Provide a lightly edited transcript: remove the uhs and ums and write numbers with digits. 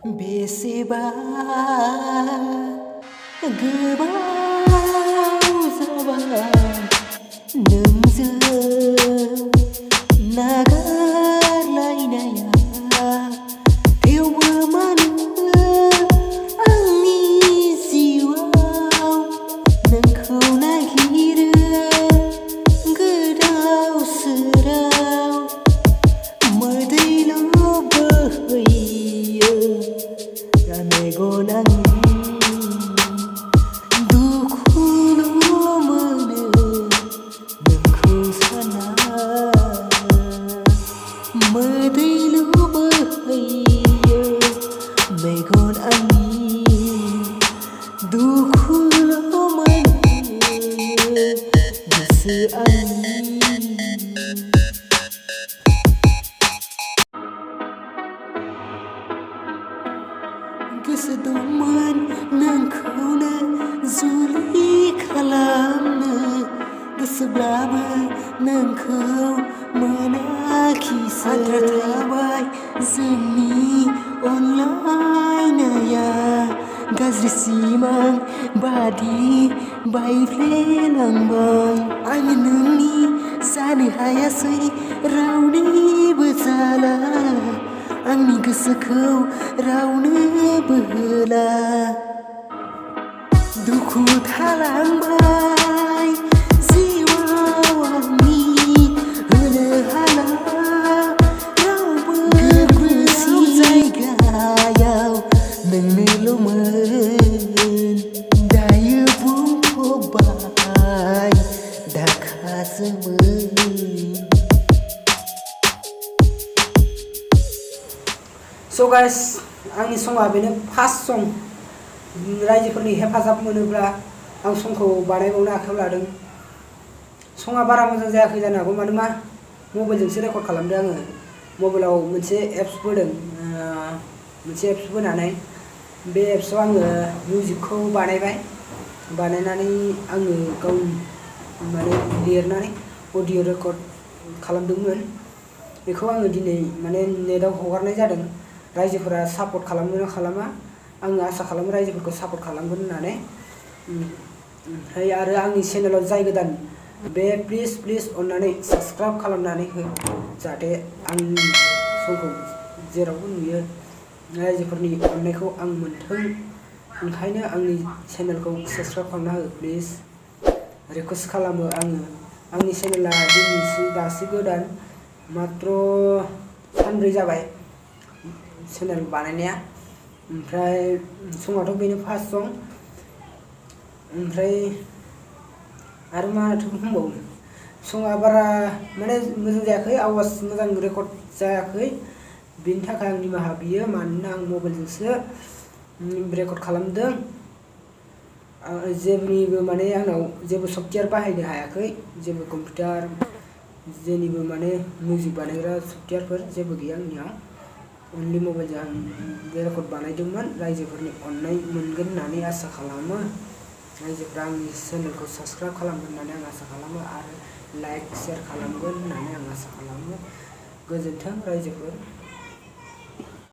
Beseba gwbaw जाबाय नोंजों नागारलायनाया थेवबो मानो आंनि जिउआव नोंखौ नागिरो गोदाव सोराव मोदैल' बोहैयो दा मेगन आंनि दुखुल' मोनो नोंखौ साना मोदैल' बोहैयो मेगन आंनि दुखुल' मोनो गोसो आंनि गोसो दंमोन नोंखौनो जुलि खालामनो गोसोब्लाबो नोंखौ मोनाखिसै आद्रा थाबाय जोंनि अनलायनाया गाज्रि सिमां बादि बायफ्लेलांबाय आङो नोंनि जानो हायासै रावनिबो जाला आंनि गोसोखौ रावनोबो होला दुखु थालांबाय जिउआव आंनि होनो हाला रावबो गोग्लैसि जायगायाव नोंनोल'मोन दायो बुंफबबाय दाखाजोमै So guys, आंनि सङा बेनो फार्स्ट सं रायजोफोरनि हेफाजाब मोनोब्ला आं संखौ बानायबावनो आखायाव लादों सङा बारा मोजां जायाखै जानो हागौ मानोना मबाइलजोंसो रेकर्ड खालामदों आङो मबाइलाव मोनसे एप्स बोदों मोनसे एप्स बोनानै बे एप्सआव आङो मिउजिकखौ बानायनानै आङो गाव माने लिरनानै अडिअ रेकर्ड खालामदोंमोन बेखौ आङो दिनै माने नेटआव हगारनाय जादों रायजोफोरा सापर्ट खालामो ना खालामा आङो आसा खालामो रायजोफोरखौ सापर्ट खालामगोन होननानै ओमफ्राय आरो आंनि चेनेलाव जाय गोदान बे प्लिज अननानै साबस्क्राइब खालामनानै हो जाहाथे आंनि समखौ जेरावबो नुयो रायजोफोरनि अननायखौ आं मोन्थों ओंखायनो आंनि चेनेलखौ साबस्क्राइब खालामना हो प्लिज रिकुवेस्ट खालामो आङो आंनि चेनेला दिनैसिम दासो गोदान मात्र सानब्रै जाबाय चेनेल बानायनाया ओमफ्राय सङाथ' बेनो फार्स्ट सं ओमफ्राय आरो माथो बुंबावनो सङा बारा माने मोजां जायाखै आवाज मोजां रेकर्ड जायाखै बेनि थाखाय आं निमाहा बियो मानोना आं मबाइलजोंसो रेकर्ड खालामदों जेबनिबो माने आंनाव जेबो सफ्टवेयार बाहायनो हायाखै जेबो कम्पिउटार जेनिबो माने मिउजिक बानायग्रा सफ्टवेयारफोर जेबो गैया आंनियाव अनलि मबाइलजों आं बे रेकर्ड बानायदोंमोन रायजोफोरनि अननाय मोनगोन होननानै आसा खालामो रायजोफ्रा आंनि चेनेलखौ साबस्क्राइब खालामगोन होननानै आं आसा खालामो आरो लाइक शेयार खालामगोन होननानै आं आसा खालामो गोजोन्थों रायजोफोर